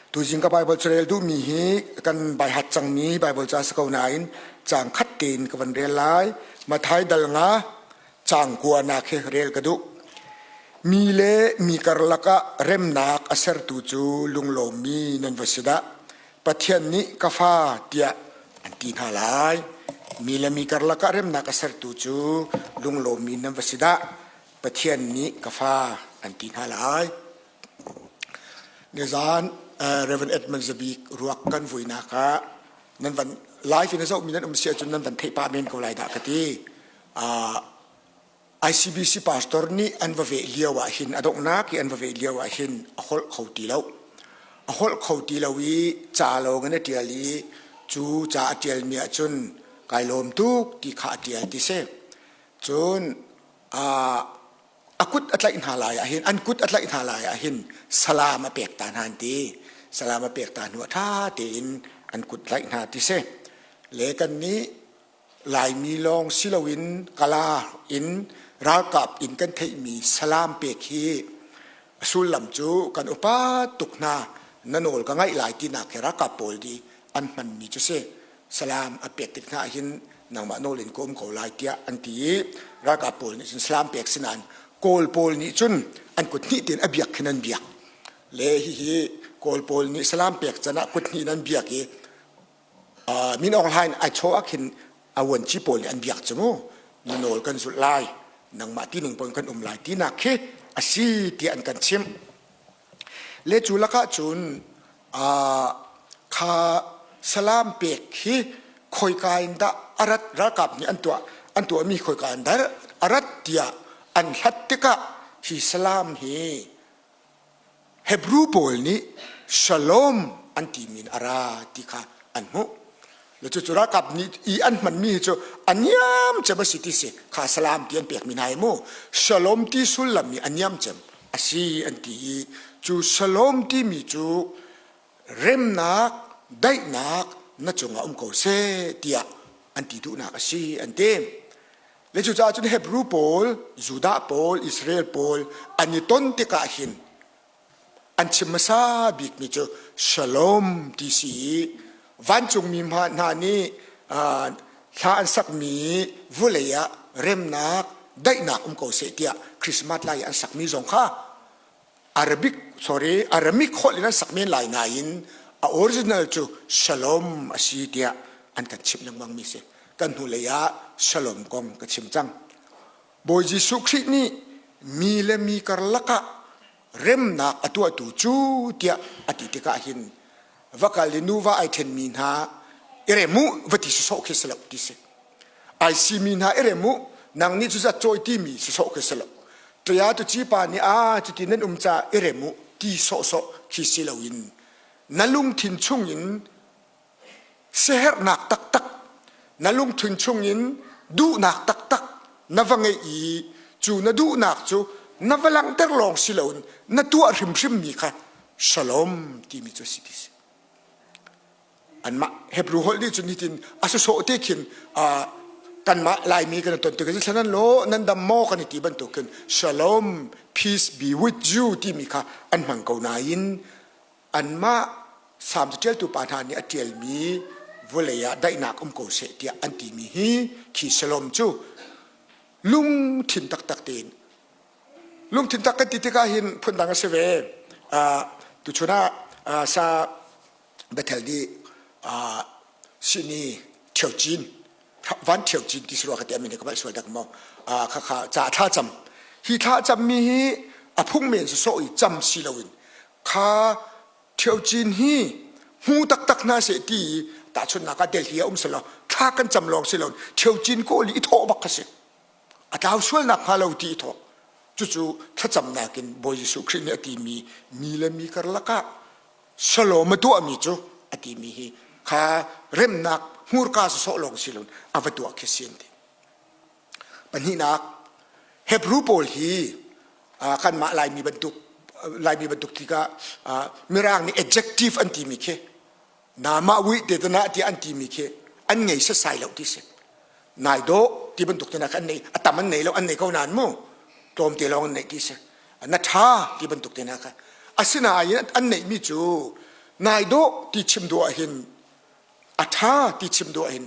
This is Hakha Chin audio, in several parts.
Tuzing ka Bible carel duhmi hi kan baihat cangmi Bible ca si ko nain caang khat tein ka van rel lai. Matthai dal nga caang kuanak hi rel ka duh. Mi le mi karlak ah remnak a sertu cu lunglawmmi nan va si dah. Pathian nih ka fa tiah an ti hna lai. Mi le mi karlak ah remnak a sertu cu lunglawmmi nan va si dah. Pathian nih ka fa an ti hna lai. Nizaan Reverend Edmund Zabik ruak kan vuinak ah nan van live in a zohmi nan um si ahcun nan van theih pah men ko lai dah ka ti. ICBC pastor nih an va veh lio ah hin a donghnak i an va veh lio ah hin a holh kho ti lo. A holh kho ti lo i ca lawng in a ṭial i cu ca a ṭialmi ahcun kai lawm tuk ti kha a ṭial ti si. Cun a kut a tlaih hna lai ahhin an kut a tlaih hna lai ahhin salam a pek ta hna an ti. Salam a pek ta hnu ah ṭha tein an kut tlaih hna ti si. Le kannih Laimi lawng si loin Kala in ralkap in kan theihmi salam pek hi a sullam cu kan upa tuk hna na nawl ka ngaih lai tinak hi ralkap pawl nih an hmanmi cu si. Salam a pek tik hna ahhin nangmah nawl in ka um ko lai tiah an ti i ralkap pawl nih cun salam pek si nain Kawl pawl nih cun an kut hnih tein a biak khin an biak. Le hihi Kawl pawl nih salam pek can ah kut hnih in an biak i Min Aung Hlaing ai chaw ah khin a vuanci pawl nih an biak cu mu na nawl kan zulh lai nangmah tining pawl kan um lai tinak khi a si tiah an kan chimh le cu lakah cun kha salam pek hi khoika in dah arat ralkap nih an tuah an tuahmi khoika in dah arat tiah an hlat tikah hi salam hi Hebru pawl nih Shalom an timi in a ra ti kha an hmuh. Le cucu ralkap nih i an hmanmi hi cu a niam cem a si ti si kha salam ti an pekmi hna hi mu Shalom ti sullam hi a niam cem a si an ti i cu Shalom timi cu remnak daihnak na cungah um ko seh tiah an ti duhnak a si an ti. Le cucaah cun Hebru pawl, Judah pawl, Israel pawl an i ton tikah hin an chim hmasa bikmi cu Shalom ti si i vancungmi hna nih hla an sakmi vulei ah remnak, daihnak um ko seh tiah Christmas lai i an sakmi zong kha Arabic sorry Aramic holh in an sak men lai nain a original cu Shalom a si tiah an kan chimh lengmang mi si. Kan hnulei ah Shalom kong ka chim cang. Bawi Jesuh Khrih nih mi le mi karlak ah remnak a tuahtu cu tiah a ti tikah hin va kal i nuva ai ṭhenmi hna i rem u va ti sawsawh khi si lo ti si. Ai simi hna i rem u nang nih cu zat cawi timi sawsawh khi si lo. Ṭaya tu ci pa nih a cuti nan um caah i rem u ti sawhsawh khi si loin na lungthin chungin siaherhnak taktak na lungthin chungin duhnak taktak na va ngeih i cu na duhnak cu na va langhter lawng si loin na tuah hrimhrimmi kha shalom timi cu a si ti si. Anmah Hebrew holh nih cun hitin a sawsawh te khin kanmah Laimi kan ton tik ah nan law nan dam maw kan i ti bantuk khin shalom peace be with you timi kha an hmang ko nain anmah Salm caṭialtu pa hna nih a ṭialmi vawlei ah daihnak um ko seh tiah an timi hi khi shalom cu lungthin taktak tein lungthin tak kan ti tikah hin phundang a si ve tuchun ah sa Bethel nih sihni Ṭhio Cin Van Ṭhio Cin ti si rua ka ti amin ka palh sual dak maw khakha ca thla cam hi thla cammi hi a phung men sawsawh i cam si loin kha Ṭhio Cin hi hmu taktak hna seh ti tahchunhnak ah Delhi ah um selaw thla kan cam lawng si loin Ṭhio Cin kawl i thawh bak kha si a tlau sualnak hnga lo ti i thawh cucu thlacamnak in Bawi Jesuh Khrih nih a timi mi le mi karlak ah Shalom a tuahmi cu a timi hi kha remnak hmurka sawsawh lawng si loin a va tuah khi si an ti. Pahnihnak, Hebrew pawl hi kanmah Laimi bantuk Laimi bantuk tikah Mirang nih adjective an timi khi namah wih te tana tiah an timi khi an ngei sasai lo ti si. Nai dawh ti bantuk te na an nei a tam an nei lo an nei ko nain mu tlawmte lawng an neih ti si. Na ṭha ti bantuk te na kha asinain an neihmi cu. Nai dawh ti chim duh ah hin a ṭha ti chim duh ah hin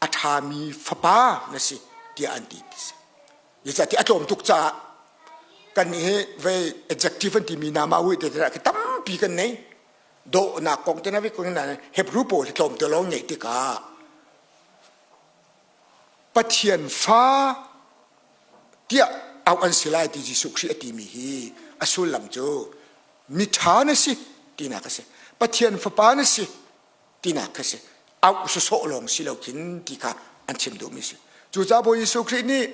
a ṭhami fapa na si tiah an ti ti si. Zeicahtiah a tlawm tuk caah kan nih hi vei adjective an timi nama ui te te tampi kan nei. Dawhnak kong te na vi kong na Hebrew pawl hi tlawm te lawng ngeih tikah Pathian fa tiah auh an si lai ti Jesuh Khrih a timi hi a sullam cu miṭha na si tinak a si. Pathian fapa na si tinak kha si. Auh sawsawh lawng si lo khin ti kha an chim duhmi si. Cucaah Bawi Jesuh Khrih nih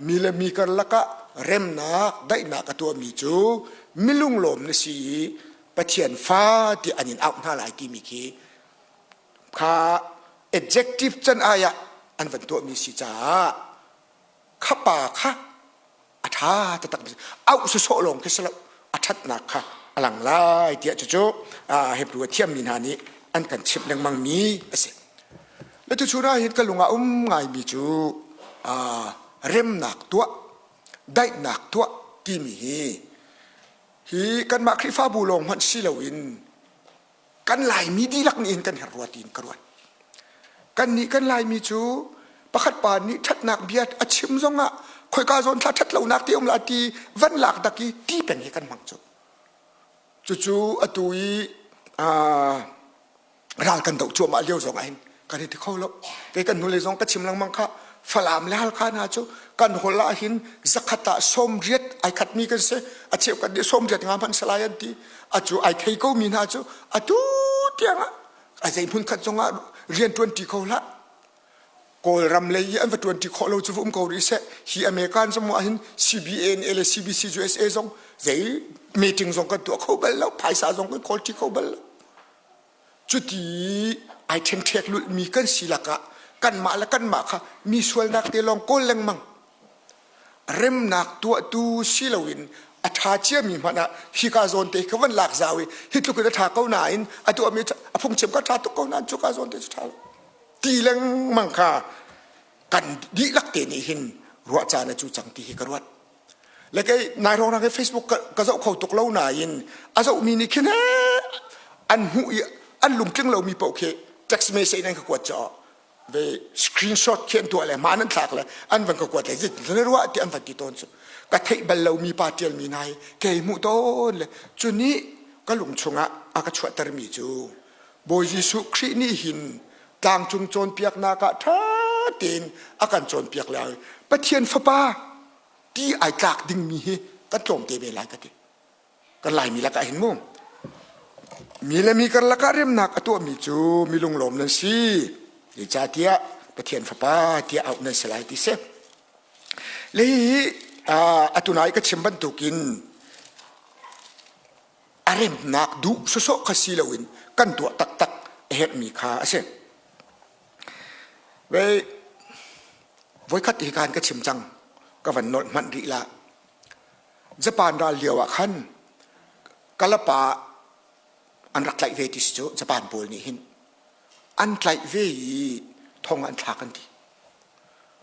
mi le mi karlak ah remnak, daihnak a tuahmi cu milunglawm na si i Pathian fa ti an in auh hna lai timi khi kha adjective can ai ah an van tuahmi si caah kha pa kha a ṭha taktak auh sawsawh lawng khi si lo a ṭhatnak kha a lang lai tiah cucu Hebrew a thiammi hna nih an kan chimh lengmang mi a si. Le tuchun ah hin ka lung ah um ngaimi cu remnak tuah daihnak tuah timi hi hi kanmah Khrihfabu lawng hmanh si loin kan Laimi dihlak nih hin kan herh rua tiin ka ruat. Kan nih kan Laimi cu pakhat pa nih ṭhatnak bia a chim zongah khoika zawn thla ṭhat lonak ti um la ti van lak dak i ti peng hi kan hmang cu. Cucu atu i ral kan doh cuahmah lio zong ah hin kan i ti kho lo. Kei kan hnulei zong ka chim lengmang kha Falam le Halkha hna cu kan holh ah hin zakhat ah 80 ai khatmi kan si. A cheukhat nih 83 hmanh salai an ti. A cu ai thei ko mi hna cu atu tiang ah a zei hmun khat zong ah rian ṭuan ṭi kho hlah. Kawlram lei i an va ṭuan ṭi khawh lo cu va um ko rih seh. Hi American zong ah hin CBA le CBC USA zong zei meeting zong kan tuah kho bal lo, phaisa zong kan khawl ṭi kho bal lo. Cuti ai ṭhenṭhek lulhmi kan si lakah kanmah le kanmah kha mi sualnak te lawng kawl lengmang. Remnak tuahtu si loin a ṭha ciami hmanh ah hika zawn te ka van lak zau i hi tluk in a ṭha ko nain a tuahmi a phungchim ka ṭha tuk ko nain cuka zawn te cu ṭha lo. Ti lengmang kha kan dihlak te nih hin ruah caan a cu cang ti hi ka ruat. Le kei nai hrawng hi Facebook ka zoh kho tuk lo nain a zohmi nih khin an hmuh i an lungtling lomi paoh khi text message in an ka kuat caw ve screenshot khi an tuah le hmaan an thlak le an van ka kuat le zeitin ruah ti an van ti tawn cu ka theih bal lomi pa ṭialmi hna hi kei hmuh tawn le cu nih ka lung chungah a ka chuahtermi cu Bawi Jesuh Khrih nih hin tlangcung cawnpiaknak ah ṭha tein a kan cawnpiak lai Pathian Fapa ti ai tlak dingmi hi kan tlawmte ve lai ka ti. Kan Laimi lakah hin mu. Mi le mi karlak ah remnak a tuahmi cu mi lunglawm nan si. Zeicahtiah Pathian Fapa tiah auh nan si lai ti si. Le hihi atu nai ka chim bantukin a remnak duh sawsawh kha si loin kan tuah taktak a herhmi kha a si. Ve voikhat hi khan ka chim cang ka van nolh hmanh rih la. Japan ral lio ah khan Kalapa an rak tlaih ve ti si cu Japan pawl nih hin an tlaih ve i thong an thlak an ti.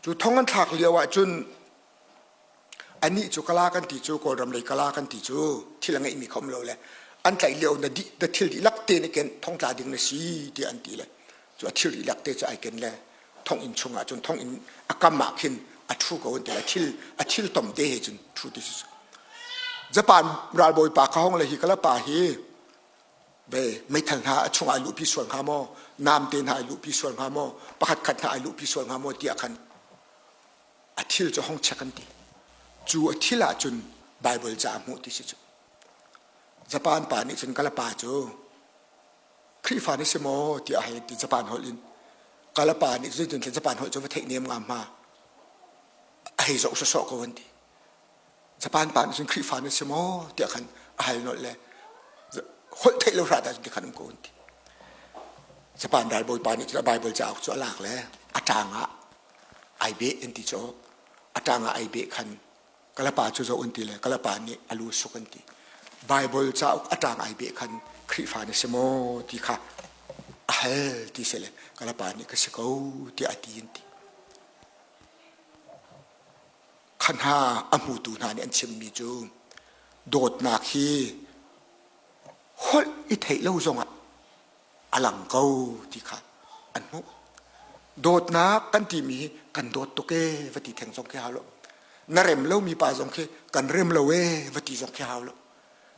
Cu thong an thlak lio ah cun Anih cu kala kan ti cu Kawlram lei kala kan ti cu thil a ngeihmi kha um lo le an tlaih lio na dih na thil dihlak te nih ken thongtla ding na si tiah an ti le cu a thil dihlak te cu ai ken le thonginn chungah cun thonginn a kam ah khin a ṭhu ko an ti le thil a thil tom te he cun ṭhu ti si Japan ralbawi pa kha hong le hi kala pa hi ve meithal hna a chungah ai luhpi sual hnga maw namte hna ai luhpi sual hnga maw pakhat khat hna ai luhpi sual hnga maw tiah khan a thil cu hong check an ti. Cu a thil ahcun Bible ca a hmuh ti si cu. Japan pa nih cun Kalapa cu Khrihfa na si maw tiah a hei ti Japan holh in. Kalapa nih zeitin Japan holh cu va theih nem ngam ma a hei zoh sawsawh ko an ti. Japan pa nih cun Khrihfa na si maw tiah khan a hal nolh le holh theih lo hrat ahcun ti khan um ko an ti. Japan ralbawi pa nih cun a Bible cauk cu a lak le a ṭang ah ai beh an ti cu a ṭang ah ai beh khan kalapa cu zoh an ti le kalapa nih a lu suk an ti. Bible cauk a ṭang ai beh khan Khrihfa na si maw ti kha a hal ti si le kalapa nih ka si ko tiah a ti an ti. Kha hna a hmutu hna nih an chimmi cu dawtnak hi holh i theih lo zongah. a lang ko ti kha an hmuh. Dawtnak kan timi hi kan dawt tuk ee va ti theng zong khi hau lo. Na rem lomi pa zong khi kan rem lo ee va ti zong khi hau lo.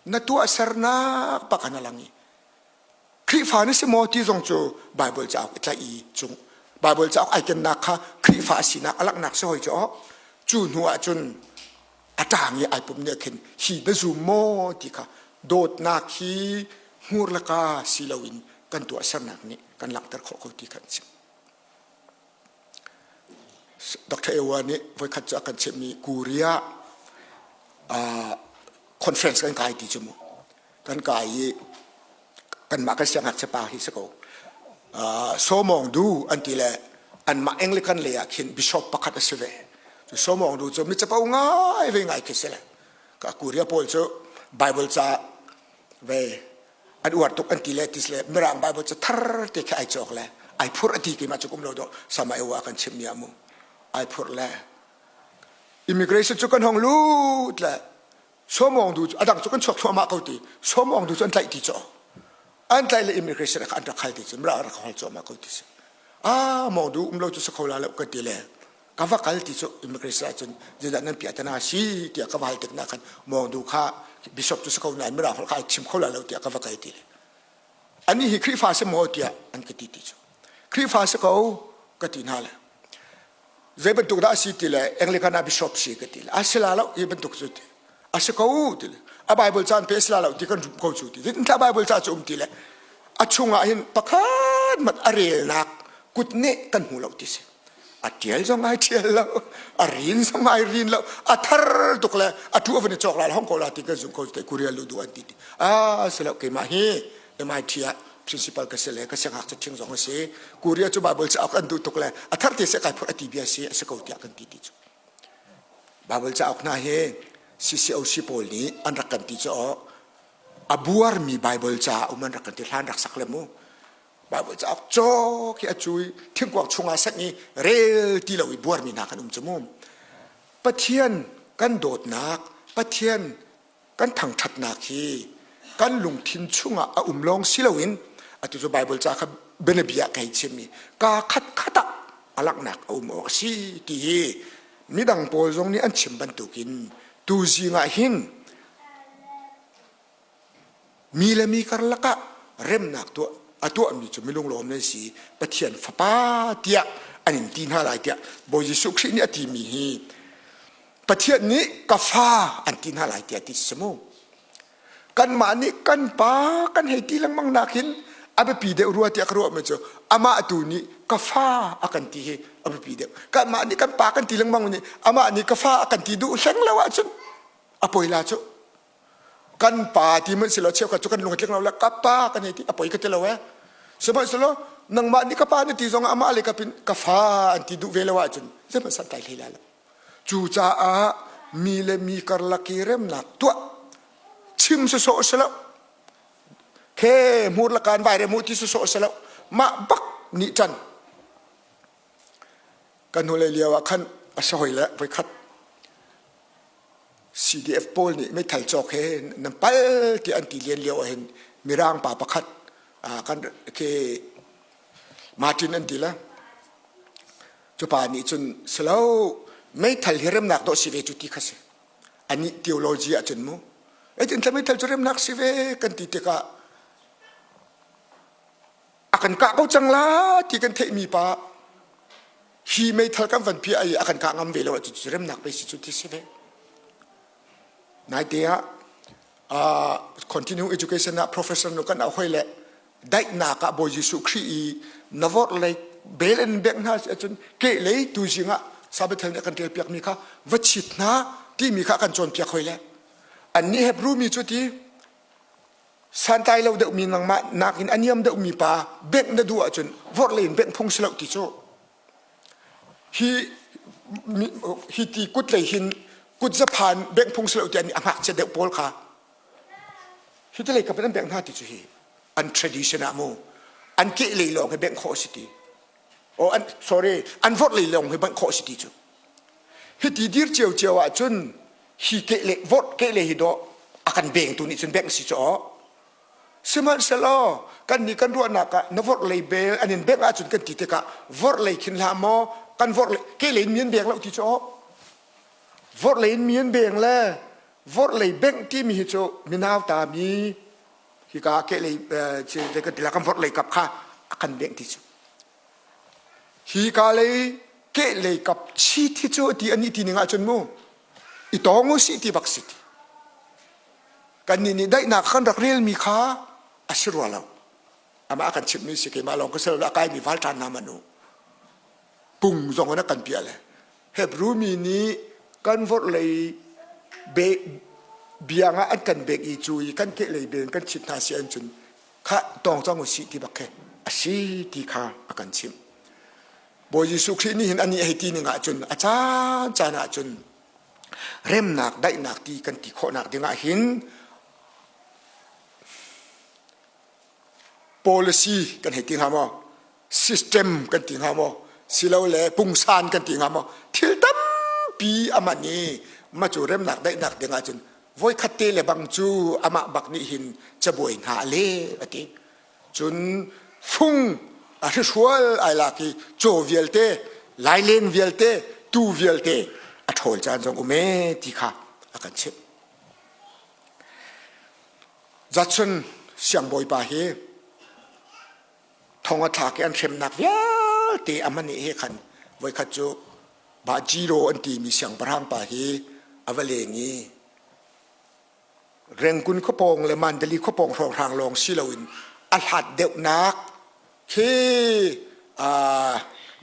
Na tuahsernak bak an a lang i Khrihfa na si maw ti zong cu Bible cauk i tlaih i cung Bible cauk ai kennak kha Khrihfa a sinak a langhnak si hoi cu aw cu hnu ah cun a ṭang i ai pum nih khin hi na zum maw ti kha dawtnak hi hmur le ka si loin kan tuahsernak nih kan langhter khawh ko ti kha an chim. Dr. Ewa nih voikhat cu a kan chimhmi Korea conference kan kai ti cu mu. Kan kai i kanmah kan siangngakchia pa hi si ko. Sawmawng du an ti le anmah Anglican lei ah khin bishop pakhat a si ve. Cu Sawmawng du cu mi capo ngai ve ngai khi si le. Ka Korea pawl cu Bible ca ve an uar tuk an ti le tis le mirang Bible cu thar te khi ai cawk le ai phurh a ti keimah cu kum lo dawh sama ewa kan chim mi ah mu ai phurh le immigration cu kan hong lut le sawmawng du cu adang cu kan chuak thluahmah ko ti sawmawng du cu an tlaih ti cu an tlaih le immigration kha an rak hal ti cu mra rak hal cuahmah ko ti si ah mawng du um lo cu sa kho la lo ka ti le ka va kal ti cu immigration ahcun zeidah nan piah tana si tiah ka va hal tik na khan mawng du kha bishop cu si ko nain mirang holh kha ai chim kho la lo tiah ka va kal ti le ani hi Khrihfa si maw tiah an ka ti ti cu Khrihfa si ko ka ti hna le zei bantuk dah a si ti le Anglican ah bishop si ka ti le a si la lo hi bantuk cu ti a si ko ti le a Bible caan pe a si la lo ti kan rum ko cu ti zeitin Bible ca cu um ti le a chungah hin pakhat mat a relnak kut nih kan hmu lo ti si a ṭial zong ai ṭial lo a rin zong ai rin lo a thar tuk le a tu a van i cawk la hong ko la ti kan zum ko te Korea lu du an ti ti a si lo keimah hi MIT ah principal ka si le ka siangngakchia ṭhing zong a si Korea cu Bible cauk an duh tuk le a thar te se kai phur a ti bia si a si ko tiah kan ti ti cu Bible cauk hna hi CCOC pawl nih an rak kan ti cu a buarmi Bible ca um an rak kan ti hlan rak sak le mu Bible cauk cawk hi a cu i thingkuang chungah sanh i rel ti lo i buarmi hna kan um cu mu Pathian kan dawtnak Pathian kan thangṭhatnak hi kan lungthin chungah a um lawng si loin atu cu Bible ca kha bianabia ka hei chimmi kaa khat khat ah a langhnak a um awk a si ti hi midang pawl zong nih an chim bantukin tuzing ah hin mi le mi karlak ah remnak tuah a tuahmi cu milunglawm nan si Pathian fapa tiah an in ti hna lai tiah Bawi Jesuh Khrih nih a timi hi Pathian nih ka fa an ti hna lai tiah ti si mu. Kanmah nih kan pa kan hei ti lengmang nakin a biapi deuh rua tiah ka ruahmi cu amah tu nih ka fa a kan ti hi a biapi deuh. Kanmah nih kan pa kan ti lengmang nih amah nih ka fa a kan ti duh hleng lo ahcun a poi la cu. Kan pa ti hmanh silo cheukhat cu kan lung a tling lo le ka pa kan hei ti a poi ka ti lo eh. Sihmanhsehlaw nangmah nih ka pa na ti zong ah amah le ka pin ka fa an ti duh ve lo ahcun zeihmanh santlai hlei lai lo. Cucaah mi le mi karlak i remnak tuah chim sawsawh si lo khe hmur le kaan vai rem u ti sawsawh si lo mah bak nih can kan hnulei lio ah khan a si hoi le voikhat CDF pawl nih meithal cawk he nan pal ti an ti len lio ah hin mirang pa pakhat kan khi Martin an ti la Cu pa nih cun silo meithal hi remnak dawh si ve cu ti kha si. Anih theology ahcun mu. Eitin thla meithal cu remnak si ve kan ti tikah a kan kah ko cang la ti kan theihmi pa hi meithal kan van piah i a kan kah ngam ve lo ahcun remnak pei si cu ti si ve. Naite ah uh, continue education ah professor nu kan hoi le daihnak ah Bawi Jesuh Khrih i na vorh lei bel in bengh hna si ahcun ke lei tu zing ah Sabbath nih a kan ṭial piakmi kha va chit hna timi kha kan cawnpiak hoi le annih Hebrew mi cu ti santlai lo deuhmi nangmah nakin a niam deuhmi pa bengh na duh ahcun vorh lei in bengh phung si lo ti cu hi hi ti kut lei hin kut zaphan bengh phung si lo ti an a ngakchia deuh pawl kha Hi te lei kap in an bengh hna ti cu hi an tradition ah mu an keh lei lawng hi bengh khawh a si ti. Oh an sorry an vorh lei lawng hi bengh khawh a si ti cu. Hi ti dir cio cio ah cun hi keh le vorh keh le hi dawh a kan bengtu nih cun bengh si cu aw. Sihmanhsehlaw kan nih kan ruahnak ah na vorh lei bel an in bengh ahcun kan ti tikah vorh lei khin hlah maw kan vorh lei ke lei in mi an beng lo ti cu aw vorh lei in mi an beng le vorh lei bengh timi hi cu minau ta mi hika ke lei kan ti la kan vorh lei kap kha a kan bengh ti cu hi ka lei ke lei kap chi thi cu ti ani ti ning ahcun mu i tawng u si ti bak si ti Kannih nih daihnak kan rak relmi kha a si rua lo. Amah a kan chimhmi si keimah lawng ka si lo a kaimi valṭan hna man u. Pung zong in a kan piah le Hebrew mi nih kan vorhlei be biang ah an kan bek i cu i kan kehlei beng kan chit hna si an cun kha tawng cang u sih ti bak khi a si ti kha a kan chimh. Bawi Jesuh Khrih nih hin anih hei ti ning ahcun a caan caan ahcun remnak daihnak ti kan ti khawhnak dingah hin policy kan hei ti hnga maw system kan ti hnga maw silole pungsan kan ti hnga maw thil tampi aman i ma cu remnak daihnak dingah cun voikhat te le bang cu amah bak nih hin cabuai hna a le a ti Cun fung a hrihrual ai lak i caw vialte, laileng vialte, tuu vialte a ṭhawl caan zong um ee ti kha a kan chimh. Judson siangbawipa hi thong a thlak i an hremnak vialte a man he khan voikhat cu Bajiro an timi siangpahrang pa hi a va leng i Rengkun khuapawng le Mandali khuapawng hrawnghrang lawng si loin a hlat deuhnak khi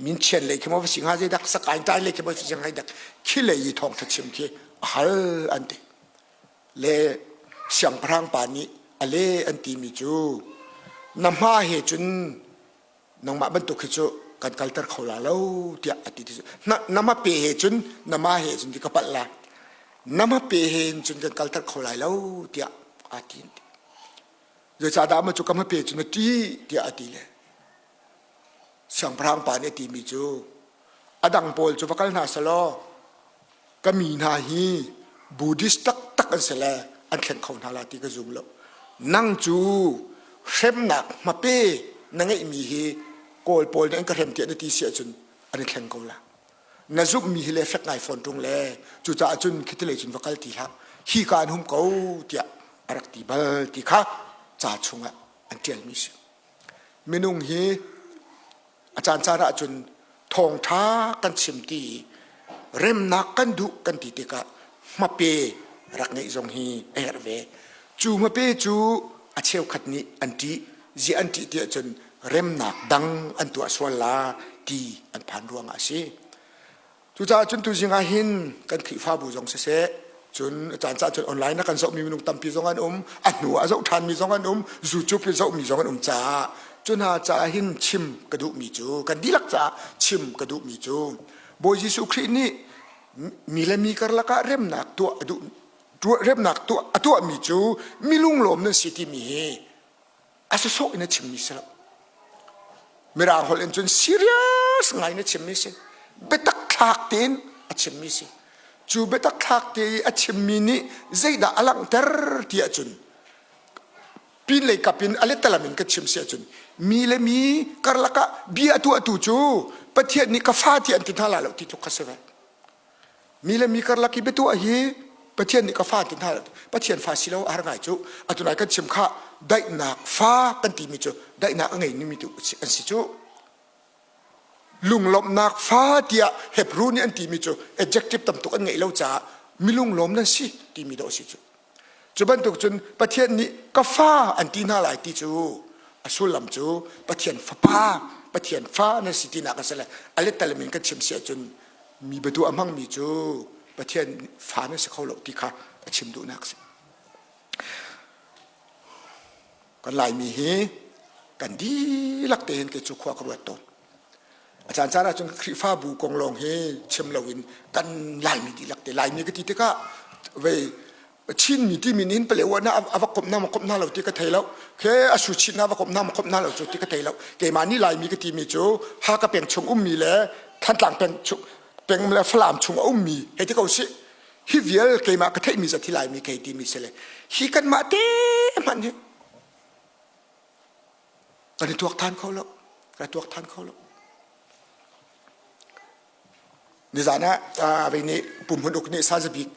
minchian lei khi maw va si hnga zeidak sakain tai lei khi maw si hnga dak khi lei i thawngṭha chim khi a hal an ti le siangpahrang pa nih a le an timi cu na hma he cun nangmah bantuk hi cu kan kalter kho la lo tiah a ti ti na na ma pe he cun na ma he cun ti ka palh la na ma pe he cun kan kalter kho lai lo tiah a ti zeicahdah ma cu ka ma pe cu na ṭi tiah a ti le siangpahrang pa nih a timi cu a dang pawl cu va kal hna selaw ka mi hna hi Buddhist taktak an si le an thleng kho hna la ti ka zum lo. Nang cu hremnak hmape na ngeihmi hi Kawl pawl nih an ka hrem tiah na ti si ahcun an i thleng ko la. Na zumhmi hi le fek ngai fawn ṭung le cucaah cun khitilei cun va kal ti hlah. Hi ka an hum ko tiah a rak ti bal ti kha ca chungah an ṭialmi si. Minung hi A caancaan ahcun thawngṭha kan chim ti i remnak kan duh kan ti tikah hmape rak ngeih zong hi a herh ve. Cu hmape cu a cheukhat nih an ṭih. Ziah an ṭih tiah cun remnak dang an tuah sual la ti an phan ruangah a si. Cucaah cun tuzing ah hin kan Khrihfabu zong siseh, cun a caan caan cun online ah kan zohmi minung tampi zong an um, a hnu ah zoh ṭhanmi zong an um, YouTube in zohmi zong an um caah cu hna caah hin chim ka duhmi cu kan dihlak caah chim ka duhmi cu Bawi Jesuh Khrih nih mi le mi karlak ah remnak tuah a duh remnak tuah a tuahmi cu mi lunglawm nan si timi hi a sawsawh in a chimmi si lo mirang holh in cun serious ngai in a chimmi si biatak thlak tein a chimmi si cu biatak thlak te i a chimmi nih zeidah a langhter ti ahcun pinlei kap in a letalam in ka chim si ahcun mi le mi karlak ah bia a tuahtu cu Pathian nih ka fa ti an ti hna la lo ti tluk kha si ve Mi le mi karlak i biatuah hi Pathian nih ka fa ti hna Pathian fa si lo a har ngai cu atu nai kan chim kha daihnak fa kan timi cu daihnak a ngei mi tu an si cu lunglawmhnak fa tiah Hebrew nih an timi cu adjective tam tuk an ngeih lo caah milunglawm nan si timi dawh si cu Cu bantuk cun Pathian nih ka fa an ti hna lai ti cu a sullam cu Pathian fapa, Pathian fa nan si tinak a si le a lettalam in kan chim si ahcun mi biatu a hmangmi cu Pathian fa nan si kho lo ti kha a chim duhnak a si. Kan Laimi hi kan dihlak tein kei cu khua ka ruat tawn. A caan caan ahcun Khrihfabu kong lawng hi chim loin kan Laimi dihlak te Laimi ka ti tikah vei Chinmi timi nih hin pale na a va komh na ma komh na lo ti ka thei lo khe a su chin na va komh na ma komh na lo cu ti ka thei lo keimah nih Laimi ka timi cu Haka peng chung ummi le Thantlang peng chung peng le Falam chung a ummi hei ti ko sih hi vial keimah ka theihmi zat hi Laimi kei timi si le hi kanmah te hmanh hi. Kan i tuak than kho lo. Kan i tuak than kho lo. Nizan ah vei nih pumhmun uk nih sazabik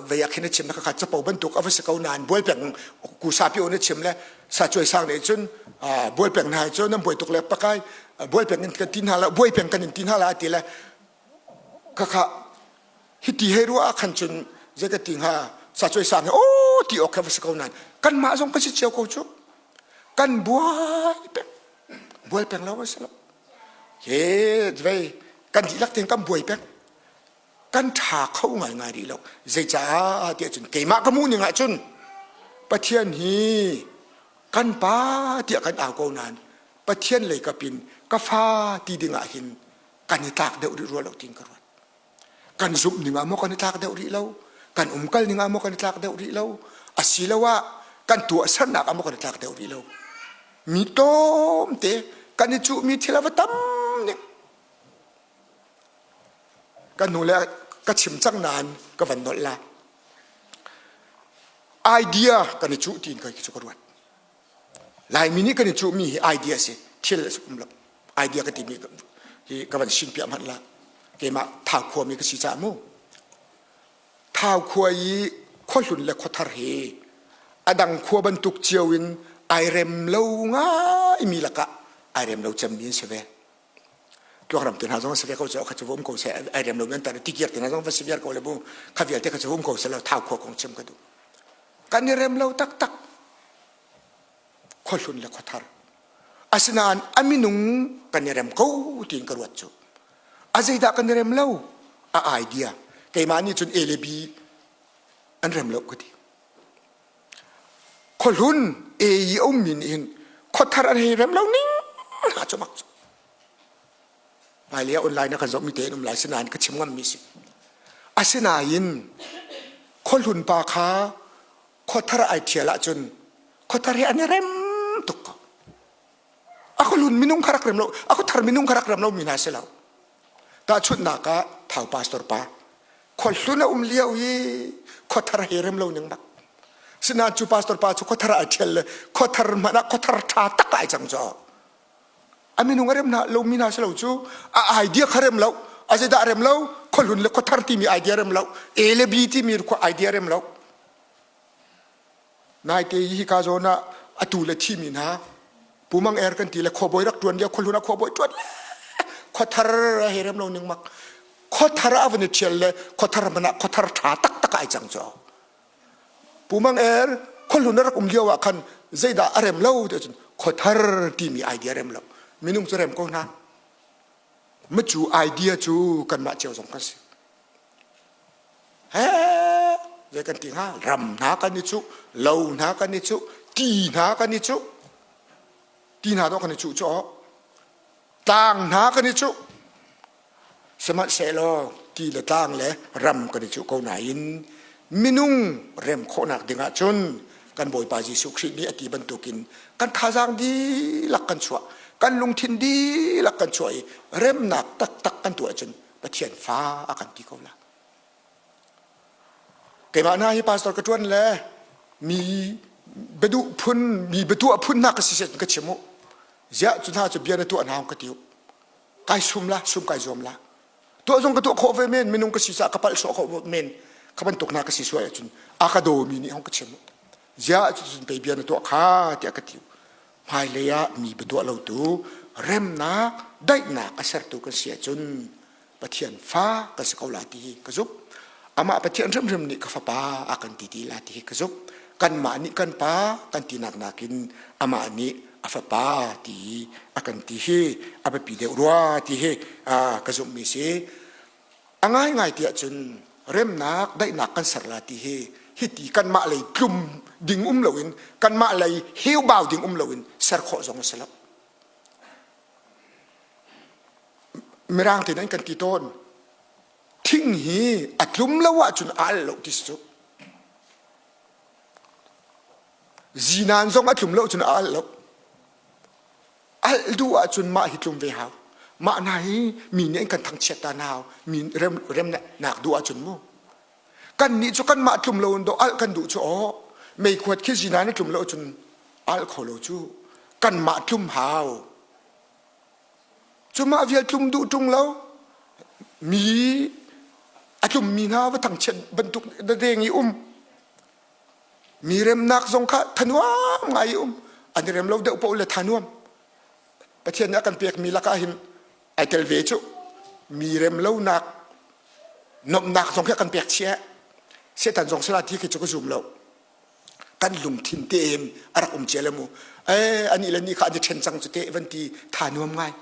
vei ah khin a chim kha capo bantuk a va si ko nain bualpeng ku sapi on a chim le sa cuai sang nih cun bualpeng hna cu nan buai tuk le pakai bualpeng in kan ti hna la buaipeng kan in ti hna la ti le khakha hiti hei ruah ah khan cun zei ka ti hnga sa cuai sang he o ti awk kha va si ko nain kanmah zong kan si cio ko cu kan buai peng buai peng lo a si lo he vei kan dihlak tein kan buai peng kan ṭha kho ngaingai rih lo zeicaah tiah cun keimah ka hmuh ning ah cun Pathian hi kan pa tiah kan au ko nain Pathian lei kapin ka fa ti ding ah hin kan i tlak deuh rih rua lo tiin ka ruat kan zumh ning ah maw kan i tlak deuh rih lo kan umkal ning ah maw kan i tlak deuh rih lo asiloah kan tuahsernak ah maw kan i tlak deuh rih lo mi tlawmte kan i cuhmi thil a va tam ning kan hnu le ka chim cang nain ka van nolh la idea kan i cuh tiin kai cu ka ruat Laimi nih kan i cuhmi hi idea si thil a um lo idea ka timi hi ka van sin piah hmanh la keimah thau khuami ka si caah mu thau khua i khuahlun le khuathar hi a dang khua bantuk cio in ai rem lo ngai mi lakah ai rem lo cemmi an si ve tluangram te hna zong si ve ko cu kha cu um ko seh ai rem lo men tar tikir te hna zong va si viar ko le bu kha vialte kha cu um ko seh lo thau khua kong chim ka duh kan i rem lo taktak khuahlun le khuathar asinain a minung kan i rem ko tiin ka ruat cu a zeidah kan i rem lo a idea keimah nih cun A le B an rem lo ka ti khuahlun A i a ummi nih hin khuathar an hei rem lo ning hna cu mak cu hmailei ah online ah kan zohmi te an um lai sinain ka chim ngammi si asinain khuahlun pa kha khuathar ai ṭhial ahcun khuathar hi an i rem tuk ko a khuahlun minung kha rak rem lo a khuathar minung kha rak rem lo mi hna si lo tahchunhnak ah thau pastor pa khuahlun a um lio i khuathar he rem lo ning bak sinain cu pastor pa cu khuathar ai ṭhial le khuathar hmanh ah khuathar ṭha tak ai cang cu a minung a rem hna lo mi hna si lo cu a idea kha rem lo a zeidah rem lo khuahlun le khuathar timi idea rem lo A le B timi idea rem lo naite hi ka zawn ah atu le thimi hna pumang er kan ti le khuabawi rak tuan lio khuahlun ah khuabawi tuan le khuathar a he rem lo ning mak khuathar a van i thial le khuathar man ah khuathar tha taktak ai cang cu pumang er khuahlun a rak um lio ah khan zeidah a rem lo ti cun khuathar timi idea rem lo minung cu rem ko hna ma cu idea cu kanmah cio zong kan si he zei kan ti hnga ram hna kan i cuh lo hna kan i cuh ti hna kan i cuh ti hna dawh kan i cuh cu tlang hna kan i cuh sihmanhsehlaw ti le tlang le ram kan i cuh ko nain minung rem khawhnak ding ahcun kan Bawipa Jesuh Khrih nih a ti bantukin kan thazaang dihlak kan chuah kan lungthin dihlak kan chuah i remnak taktak kan tuah ahcun Pathian fa a kan ti ko la. Keimah hna hi pastor ka ṭuan le mi biaduh phun mi biatuah phun hna ka si set ka chim u. Ziah cu hna cu bia na tuah hna ka ti u. Kai sum la, sum kai zuam la. Tuah zong ka tuah khawh ve men, minung ka si caah ka palh sawh khawh men. Kha bantuk hna ka si sual ahcun a ka dawmi nih hong ka chim u. Ziah cu cun pei bia na tuah kha tiah ka ti u. Hmailei ah mi biatuah lotu remnak daihnak a sertu kan si ahcun Pathian fa kan si ko la ti hi ka zumh. Amah Pathian hrimhrim nih ka fapa a kan ti ti la ti hi ka zumh. Kanmah nih kan pa kan tinak nakin amah nih a fapa ti a kan ti hi a biapi deuh rua ti hi ka zumhmi si. A ngaingai ti ahcun remnak daihnak kan ser la ti hi hiti kanmah lei tlum ding um loin kanmah lei heubau ding um loin ser khawh zong a si lo. Mirang tein an kan ti tawn. Thing hi a tlum lo ahcun a al lo ti si cu. Zinan zong a tlum lo cun a al lo. Alh duh ahcun mah hi tlum ve hau. Mah hna hi mi nih an kan thangchiat ta hna hau. Mi rem, remnak duh ahcun mu. Kan nih cu kanmah tlum lo in do alh kan duh cu aw. Meikhuat khi zinan a tlum lo cun alh kho lo cu. Kanmah tlum hau. Cumah vial tlum duh ṭung lo. Mi a tlummi hna va thangchiat bantuk dadeng i um. Mi remnak zong kha thanuam ngai i um. An i rem lo deuh paoh le thanuam. Pathian nih a kan pekmi lakah hin ai tel ve cu. Mi rem lonak nuamhnak zong khi a kan pek chia. Satan zong sala ti khi cu ka zum lo. Kan lungthin tein a rak um cia le mu. Eh ani le ni kha an i ṭhen cang cu te van ti tha nuam ngai.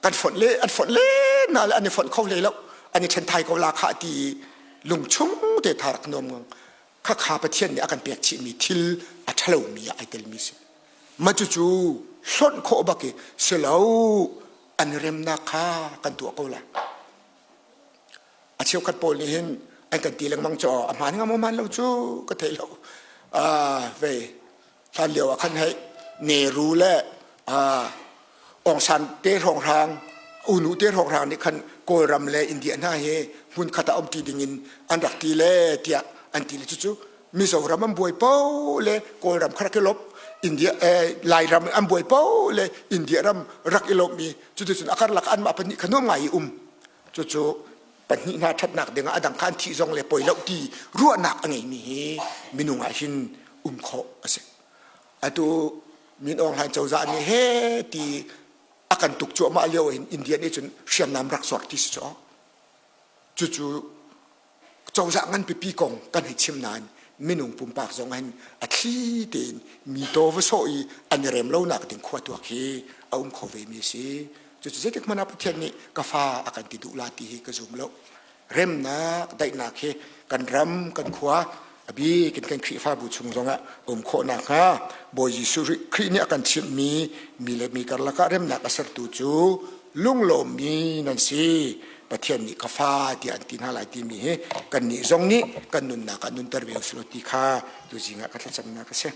Kan fonh le an fonh le na le an i fonh kho hlei lo. An i ṭhen thai ko la kha ti lungchung te tha rak nuam ngang. Khakha Pathian nih a kan pek chihmi thil a ṭhalomi ah ai telmi si. Ma cucu hlonh khawh bak i si lo an remnak kha kan tuah ko lai. A cheukhat pawl nih hin an kan ti lengmang cu a hmaan ngam hmaan lo cu ka thei lo. Vei hlan lio ah khan hei Nehru le Aung San te hrawnghrang unu te hrawnghrang nih khan Kawlram le India hna hi hmunkhat ah umṭi ding in an rak ti le tiah an ti le cucu Mizoram an buai po le Kawlram kha rak i lop India Lairam an buai po le India ram rak i lawmh i cuticun a karlak anmah pahnih kha nuam ngai i um cucu pahnih hna ṭhatnak dingah a dang kha an thih zong le poi lo ti ruahnak a ngeimi hi minung ah hin um khawh a si atu Min Aung Hlaing cozah nih he ti a kan tuk cuahmah lio hin India nih cun hriamnam rak zuar ti si cu cucu cozah ngan pipi kong kan hei chim nain minung pumpak zong hin a thli tein mi taw va sawh i an i rem lonak ding khua tuak hi a um kho ve mi a si. Cucu zeitik hmanh ah Pathian nih ka fa a kan ti duh la ti hi ka zum lo. Remnak, daihnak hi kan ram, kan khua, a bik in kan Khrihfabu chung zongah um khawh nakhnga Bawi Jesuh Khrih nih a kan chimhmi mi le mi karlak ah remnak a sertu cu lunglawmmi nan si. Pathian nih ka fa tiah an ti hna lai timi hi kannih zong nih kan nunnak ah nunter ve usih law ti kha tuzing ah ka thlacamnak a si.